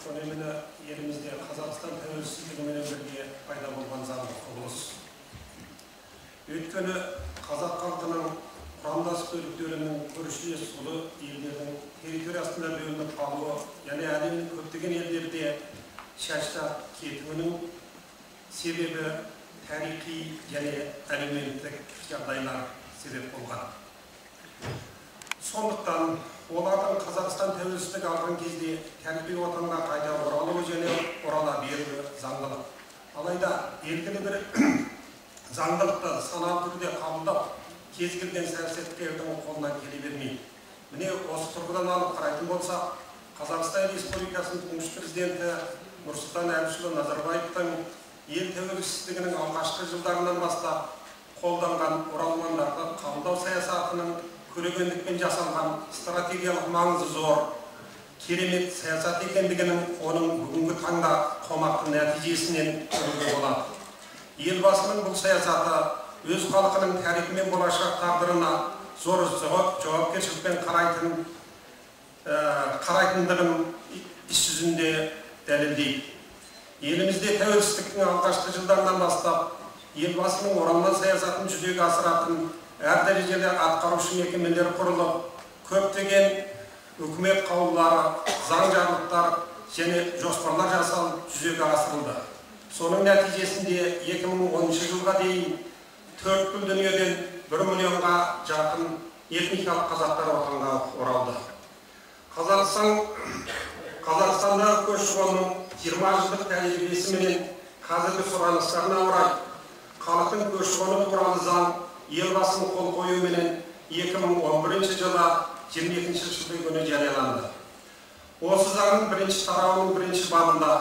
Өніміні елімізде Қазақстан тәуелсіздігімен бірге пайда болған заңды құбылыс. Өйткені қазақ халқының құрамдас бөліктерінің көршілес ұлы елдердің территориясында бөлініп қалуы, және әлемнің көптеген елдерде шашырап кетуінің себебі тарихи және әлеуметтік жағдайлар себеп болған. Сондықтан олардың Қазақстан тәуелсіздік алған кезде тарихи отанға қайта оралуы және орала беруі заңдылық. Алайда белгілі бір заңдылықты саналы түрде қабылдап, кез келген саясаткердің қолынан келе бермейді. Міне, осы тұрғыдан алып қарайтын болсақ, Қазақстан Республикасының тұңғыш президенті Нұрсұлтан Әбішұлы Назарбаевтың ел тәуелсіздігінің алғашқы жылдарынан бастап қолданған оралмандарды қабылдау саясатының көрегендікпен жасалған стратегиялық маңызы зор, керемет саясат екендігінің оның бүгінгі таңда қомақты нәтижесінен көруге болады. Елбасының бұл саясаты өз халқының тарихы мен болашақ тағдырына зор жауапкершілікпен қарайтындығын іс жүзінде дәлелдейді. Елімізде тәуелсіздіктің алғашқы жылдарынан бастап елбасының оралман саясатын жүзеге асыратын әр дәрежелі атқарушы мекемелер құрылып, көптеген үкімет қаулылары, заң жарлықтар және жоспарлар жасалып жүзеге асырылды. Соның нәтижесінде 2010 жылға дейін төрткүл дүниеден 1 миллионға жақын этникалық қазақтар отанға оралды. Қазақстандағы көші-қонның 20 жылдық тәжірибесіменен қазіргі сұраныстарына орай халықтың көші-қоны туралы заң елбасының қол қоюыменен 2011 жылы 22 шілде күні жарияланды. Осы заңның бірінші тарауының бірінші бабында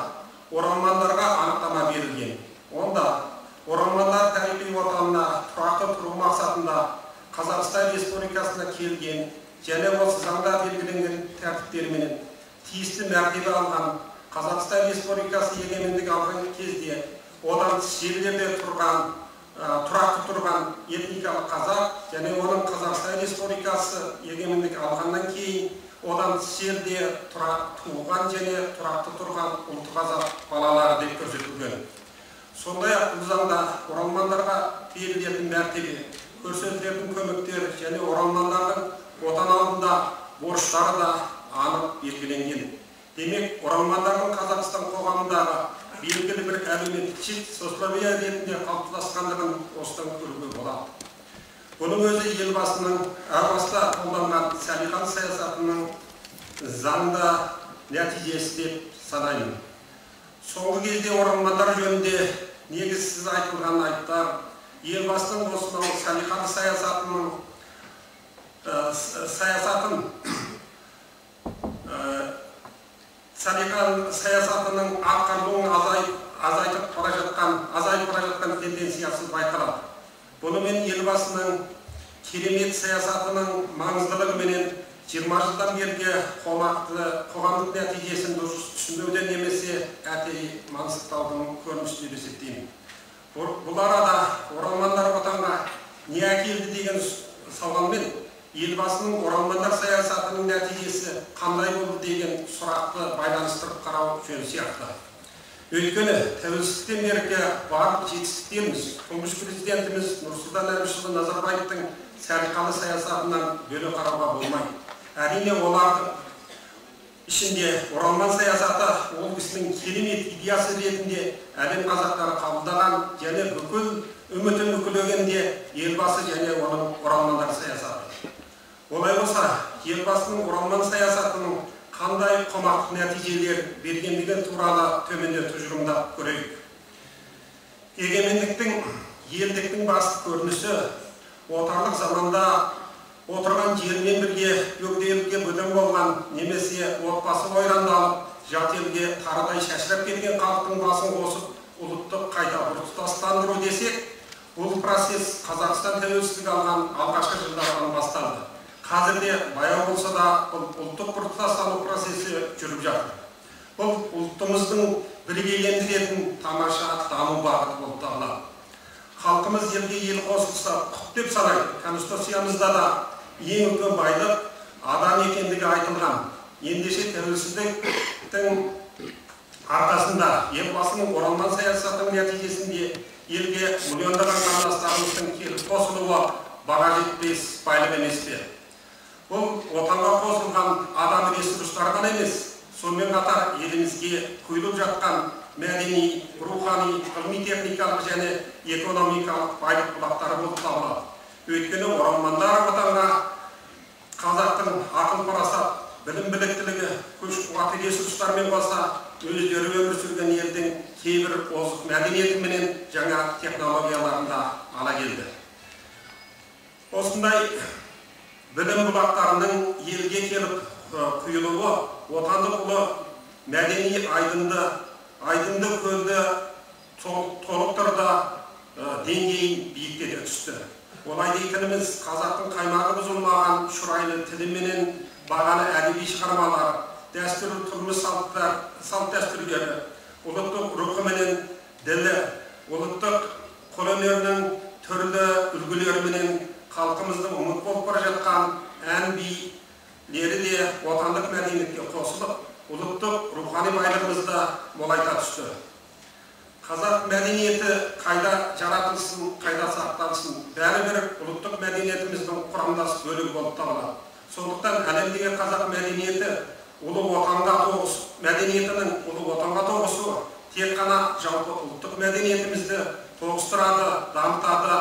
оралмандарға анықтама берілген. Онда оралмандар тарихи отанына тұрақты тұру мақсатында Қазақстан Республикасына келген және осы заңда белгіленген тәртіптерменен тиісті мәртебе алған Қазақстан Республикасы егемендік алған кезде одан тыс жерлерде тұрақты тұрған этникалық қазақ және оның Қазақстан Республикасы егемендік алғаннан кейін одан тыс жерде туған және тұрақты тұрған ұлты қазақ балалары деп көрсетілген. Сондай-ақ бұл заңда оралмандарға берілетін мәртебе, көрсетілетін көмектер және оралмандардың отан алдында борыштары да анық белгіленген. Демек, оралмандардың Қазақстан қоғамындағы белгілі бір әлеуметтік сословие ретінде қалыптасқандығын осыдан көруге болады. Бұның өзі елбасының әу баста қолданған салиқалы саясатының заңды нәтижесі деп санаймын. Соңғы кезде оралмандар жөнінде негізсіз айтылған айыптар елбасының осынау салиқалы саясатының атқарылуын азайып бара жатқан тенденциясы байқалады. Бұнымен елбасының керемет саясатының маңыздылығыменен 20 жылдан бергі қоғамдық нәтижесін дұрыс түсінбеуден немесе әтей мансықтаудың көрінісі деп есептеймін. Бұл арада оралмандар отанға не әкелді деген сауалмен елбасының оралмандар саясатының нәтижесі қандай болды деген сұрақты байланыстырып қарау жөн сияқты. Өйткені тәуелсіздіктен бергі барлық жетістіктеріміз тұңғыш президентіміз Нұрсұлтан Әбішұлы Назарбаевтың салиқалы саясатынан бөле қарауға болмайды. Әрине, олардың ішінде оралман саясаты ол кісінің керемет идеясы ретінде әлем қазақтары қабылдаған және бүкіл үмітін үкілеген де елбасы және оның оралмандар саясаты. Олай болса, елбасының оралман саясатының қандай қомақты нәтижелер бергендігі туралы төменде тұжырымдап көрейік. Егемендіктің, елдіктің басты көрінісі отарлық заманда отырған жермен бірге бөгде елге бөтен болған немесе отбасы ойрандалып, жат елге тарыдай шашырап кеткен халықтың басын қосып, ұлтты қайта біртұтастандыру десек, бұл процесс Қазақстан тәуелсіздік алған алғашқы жылдардан басталды. Қазірде баяу болса да бұл ұлттық біртұтастану процесі жүріп жатыр. Бұл ұлтымыздың бірегейлендіретін тамаша даму бағыты болып табылады. Халқымыз елге ел қосылса құт деп санайды. Конституциямызда да ең үлкен байлық адам екендігі айтылған. Ендеше тәуелсіздіктің арқасында, Елбасының оралман саясатының нәтижесінде елге миллиондаған қандастарымыздың келіп қосылуы баға жетпес байлық емес пе? Бұл отанға қосылған адам ресурстары ғана емес, сонымен қатар елімізге құйылып жатқан мәдени, рухани, ғылыми-техникалық және экономикалық байлық бұлақтары болып табылады. Өйткені оралмандар отанға қазақтың ақыл парасат, білім біліктілігі, күш қуаты ресурстарымен қоса өздері өмір сүрген елдің кейбір озық мәдениеті менен жаңа технологияларын да ала келді. Осындай білім бұлақтарының елге келіп құйылуы отандық ұлы мәдени айдынды көлді толықтырды, деңгейін биіктете түсті. Олай дейтініміз, қазақтың қаймағы бұзылмаған шұрайлы тілі менен бағалы әдеби шығармалар, дәстүрлі тұрмыс салт дәстүрлері, ұлттық рухы менен ділі, ұлттық қолөнерінің түрлі үлгілері менен халқымыздың ұмыт болып бара жатқан ән билері де отандық мәдениетке қосылып, ұлттық рухани байлығымызды молайта түсті. Қазақ мәдениеті қайда жаратылсын, қайда сақталсын, бәрібір ұлттық мәдениетіміздің құрамдас бөлігі болып табылады. Сондықтан әлемдегі қазақ мәдениеті ұлы отанға тоғыс, мәдениетінің ұлы отанға тоғысуы тек қана жалпы ұлттық мәдениетімізді тоғыстырады, дамытады,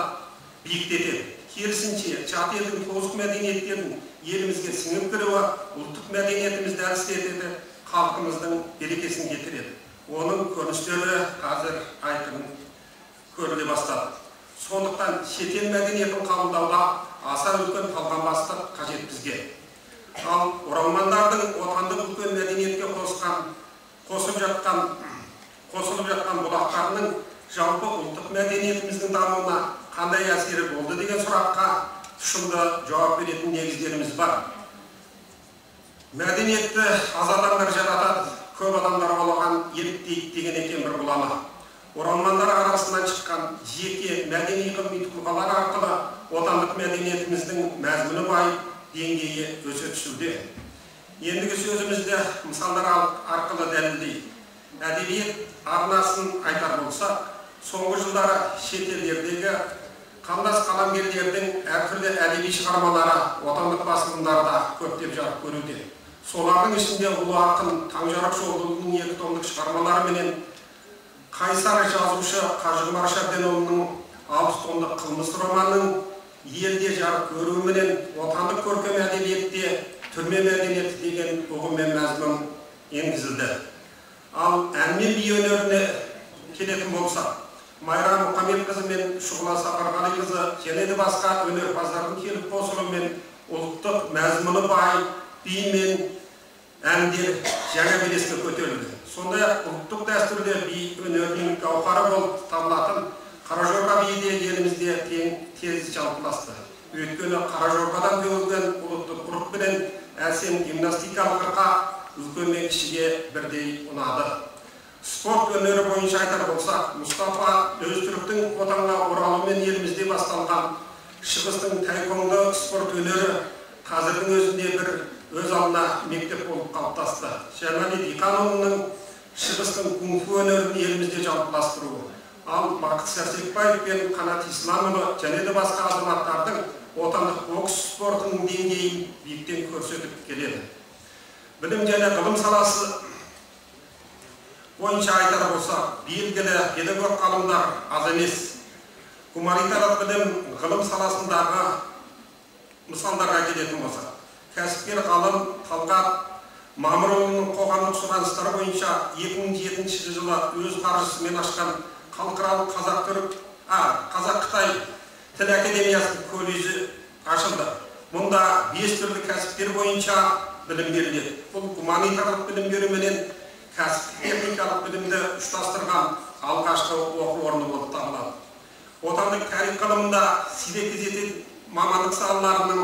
биіктетеді. Керісінше, жат елдің тозық мәдениеттерін елімізге сіңіп кіруі ұлттық мәдениетімізді әлсіретеді, халқымыздың берекесін кетіреді. Оның көріністері қазір айқын көріле бастады. Сондықтан шетел мәдениетін қабылдауда аса үлкен талғамбастық қажет бізге. Ал оралмандардың отандық үлкен мәдениетке қосылып жатқан бұлақтарының жалпы ұлттық мәдениетіміздің дамуына қандай әсері болды деген сұраққа тұшымды жауап беретін негіздеріміз бар. Мәдениетті аз адамдар жаратады, көп адамдар оған еліктейді деген екен бір ғұлама. Оралмандар арасынан шыққан жеке мәдени ғылыми тұлғалар арқылы отандық мәдениетіміздің мәзмүні байып, деңгейі өсе түсуде. Ендігі сөзімізді мысалдар арқылы дәлелдейік. Әдебиет арнасын айтар болсақ, соңғы жылдары шетелдердегі қандас қаламгерлердің әртүрлі әдеби шығармалары отандық басылымдарда көптеп жарық көруде. Солардың ішінде ұлы ақын Таңжарық Жолдыұлының 2 томдық шығармалары менен қайсар жазушы Қажығұмар Шәбденұлының 6 томдық қылмыс романының елде жарық көруіменен отандық көркем әдебиетте түрме мәдениеті деген ұғым мен мәзмұн енгізілді. Ал ән мен би өнеріне келетін болсақ, Майра Мұқаметқызы мен Шұғыла Сапарғалиқызы және де басқа өнерпаздардың келіп қосылуымен ұлттық мәзмұны бай би мен әндер жаңа белеске көтерілді. Сондай-ақ ұлттық дәстүрлі би өнерінің гауһары болып табылатын Қаражорға биі де елімізде тез жалпыласты. Өйткені Қаражорғадан төгілген ұлттық ұрық пенен әсем гимнастикалық ырқақ үлкен мен кішіге бірдей ұнады. Спорт өнері бойынша айтар болсақ, Мұстафа Өзтүріктің отанға оралуымен елімізде басталған Шығыстың таеквондо спорт өнері қазірдің өзінде бір өз алдына мектеп болып қалыптасты. Жәнәли Диқанұлының Шығыстың кунг-фу өнерін елімізде жалпыластыруы, ал Бақыт Сәрсекбаев пен Қанат Исламұлы және де басқа азаматтардың отандық бокс спортының деңгейін биіктен көрсетіп келеді. Білім және ғылым саласы бойынша айтар болсақ, белгілі педагог ғалымдар аз емес. Гуманитарлық білім ғылым саласындағы мысалдарға келетін болсақ, кәсіпкер ғалым Талғат Мамырұлының қоғамдық сұраныстары бойынша 2007 жылы өз қаржысымен ашқан халықаралық қазақ-қытай тіл академиясының колледжі ашылды. Мұнда 5 түрлі кәсіптер бойынша білім беріледі. Бұл гуманитарлық білім беру менен кәсіптік техникалық білімді ұштастырған алғашқы оқу орны болып табылады. Отандық тарих ғылымында сирек кездесетін мамандық салаларының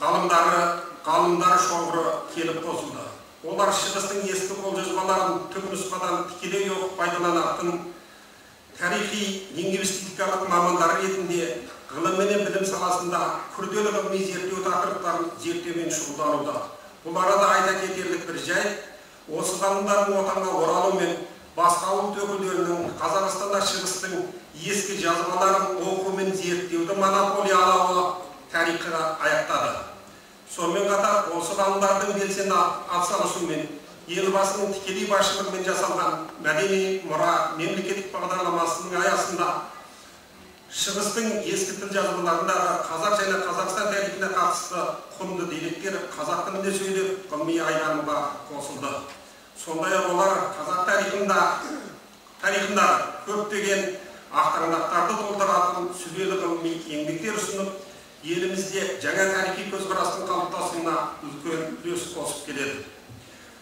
ғалымдары шоғыры келіп қосылды. Олар Шығыстың ескі қолжазбаларын түпнұсқадан тікелей оқып пайдаланатын тарихи лингвистикалық мамандар ретінде ғылым менен білім саласында күрделі ғылыми зерттеу тақырыптарын зерттеумен шұғылдануда. Бұл арада айта кетерлік бір жайт, осы ғалымдардың отанға оралуымен басқа ұлт өкілдерінің Қазақстанда шығыстың ескі жазбаларын оқу мен зерттеуді монополиялауы тарихы аяқтады. Сонымен қатар осы ғалымдардың белсенді атсалысуымен Елбасының тікелей басшылығымен жасалған мәдени мұра мемлекеттік бағдарламасының аясында шығыстың ескі тіл жазбаларындағы қазақ және Қазақстан тарихына қатысты құнды деректер қазақ тілінде сөйлеп, ғылыми айналымға қосылды. Сондай-ақ олар қазақ тарихында көптеген ақтаңдақтарды толтыратын сүбелі ғылыми еңбектер ұсынып, елімізде жаңа тарихи көзқарастың қалыптасуына үлкен үлес қосып келеді.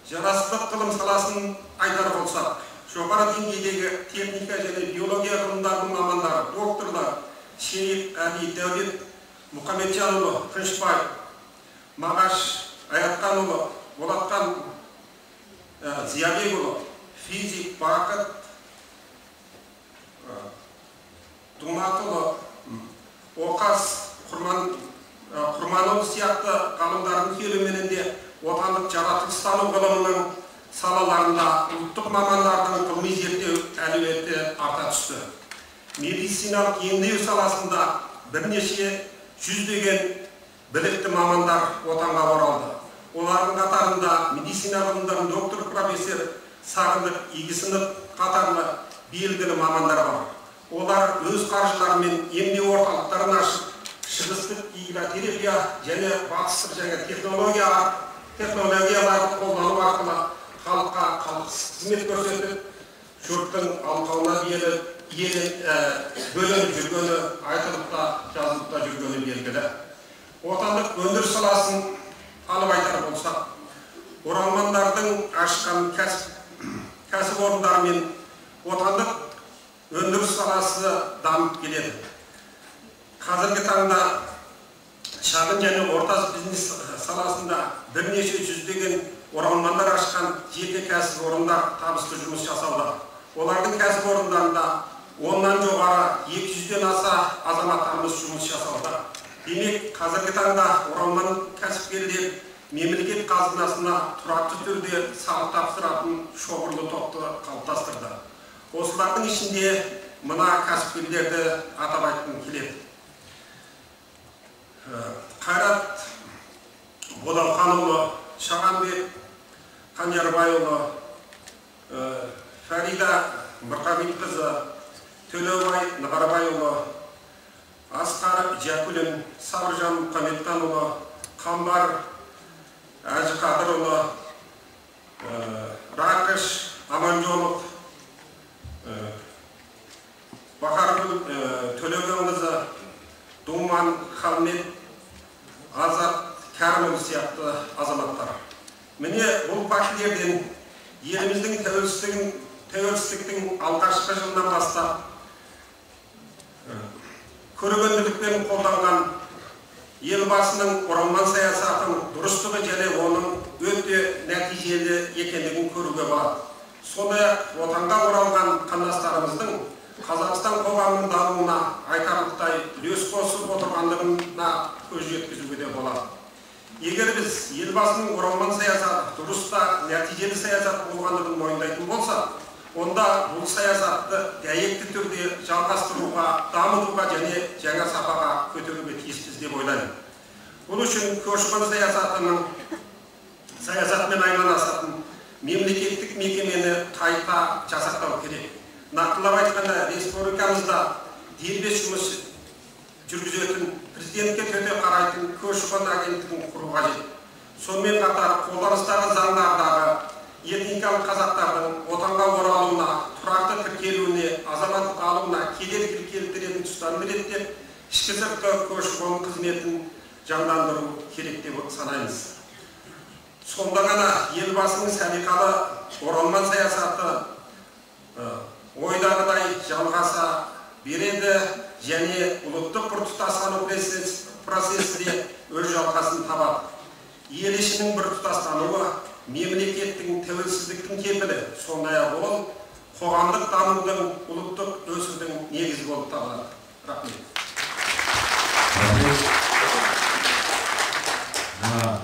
Жарастық ғылым саласын айтар болсақ, жоғары деңгейдегі техника және биология ғылымдарының мамандары, докторлар Шейх Әли Дәулет Мұхамеджанұлы Тынышбай, Мағаш Аятқанұлы, Болатқан Зиябекұлы, физик Бақыт Думатұлы, Оқас Құрманұлы сияқты ғалымдардың келуіменен де отандық жаратылыстану ғылымының салаларында ұлттық мамандардың ғылыми зерттеу әлеуеті арта түсті. Медициналық емдеу саласында бірнеше жүздеген білікті мамандар отанға оралды. Олардың қатарында медицина ғылымдарының доктор профессор Сағындық Игісінов қатарлы белгілі мамандар бар. Олар өз қаржыларымен емдеу орталықтарын ашып, шығыстық иглотерапия және батыстық жаңа технологияларды қолдану арқылы халыққа қызмет көрсетіп, жұрттың алқауына бөлініп жүргені айтылып та, жазылып та жүргені белгілі. Отандық өндіріс саласын алып айтар болсақ, оралмандардың ашқан кәсіпорындарымен отандық өндіріс саласы дамып келеді. Қазіргі таңда шағын және орта бизнес саласында бірнеше жүздеген оралмандар ашқан жеке кәсіпорындар табысты жұмыс жасауда. Олардың кәсіпорындарында 10-нан жоғары 200-ден аса азаматтарымыз жұмыс жасауда. Демек, қазіргі таңда оралман кәсіпкерлер мемлекет қазынасына тұрақты түрде салық тапсыратын шоғырлы топты қалыптастырды. Осылардың ішінде мына кәсіпкерлерді атап айтқым келеді. Қайрат Бодалқанұлы, Шағанбек Қанжарбайұлы, Фарида Мырқабитқызы, Төлеубай Нығарбайұлы, Асқар Жәкүлін, Сабыржан Мұхамедханұлы, Қамбар Әжіқадырұлы, Рақыш Аманжолов, Бақаргүл Төлегенқызы, Думан Халмет, Азат Кәрімұлы сияқты азаматтар. Міне, бұл фактілерден еліміздің тәуелсіздіктің алғашқы жылынан бастап көрегенділікпен қолданған Елбасының оралман саясатының дұрыстығы және оның өте нәтижелі екендігін көруге болады. Сондай-ақ отанға оралған қандастарымыздың Қазақстан қоғамының дамуына айтарлықтай үлес қосып отырғандығына көз жеткізуге де болады. Егер біз Елбасының оралман саясаты дұрыс та нәтижелі саясат болғандығын мойындайтын болсақ, онда бұл саясатты дәйекті түрде жалғастыруға, дамытуға және жаңа сапаға көтеруге тиіспіз деп ойлаймын. Бұл үшін көші-қон саясатымен айналысатын мемлекеттік мекемені қайта жасақтау керек. Нақтылап айтқанда, республикамызда дербес жұмыс жүргізетін, президентке төте қарайтын көші-қон агенттігін құру қажет. Сонымен қатар қолданыстағы заңдардағы этникалық қазақтардың отанға оралуына, тұрақты тіркелуіне, азаматтық алуына кедергі келтіретін тұстарын реттеп, ішкі сыртқы көші-қон қызметін жандандыру керек деп санаймыз. Сонда ғана Елбасының салиқалы оралман саясаты ойдағыдай жалғаса береді және ұлттық біртұтастану процесі де өз жалғасын табады. Ел ішінің біртұтастануы мемлекеттің тәуелсіздіктің кепілі, сондай-ақ ол қоғамдық дамудың, ұлттық өсудің негізі болып табылады. Рахмет. Рахмет.